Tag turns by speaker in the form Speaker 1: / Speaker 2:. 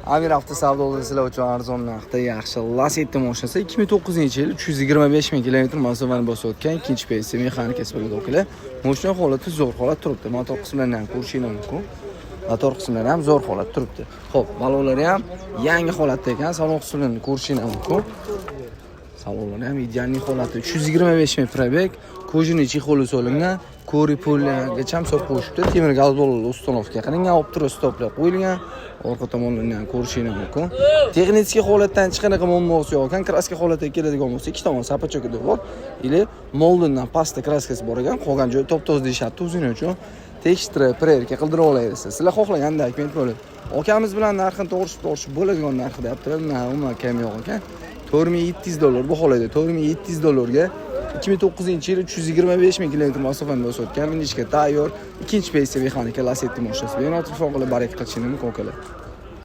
Speaker 1: Amir Avto savdoda sizlar uchun arzon narxda yaxshi Lacetti mashinasi, 2009-yil, 325 ming kilometr masofani bosib o'tgan, ikkinchi PSI, mexanikasi bo'ladi, okalar. Mashina holati zo'r holat turibdi. Motor qismlarini ham ko'rishingiz mumkin. Motor qismlari ham zo'r holat turibdi. Xo'p, balonlari ham yangi holatda ekan, salon qismlarini ko'rishingiz mumkin. Salonlari ham идеальный holatda. 325 ming пробег, кожаный чехол solingan, кожа polgacha ham solib qo'yishibdi. Temir gazbollar установка qilingan, olib stoplar qo'yilgan. Orqa tomonlarni ham ko'rishingiz mumkin. Texnik holatdan hech qanaqa muammosi yo'q ekan. Краска holatiga keladigan bo'lsa, ikki tomon запачок ida bor. Или Moldondan pastda краска si bor ekan, qolgan joyi top-toza deyishyapti. O'zing uchun tekshirib, проверка qildirib olaverasiz. Sizlar xohlagan документ bo'ladi. Akamiz bilan narxini to'g'rishib bo'ladigan narxi deyaptilar. Umuman kam yo'q ekan. 4700 dollar baholaydi. 4700 dollarga 2009-yil, 325 ming kilometr masofani bosib o'tgan, minishga tayyor, ikkinchi PSI, mexanika Lacetti mashinasi. Bemalol telefon qilib baraka qilishingiz mumkin, akalar.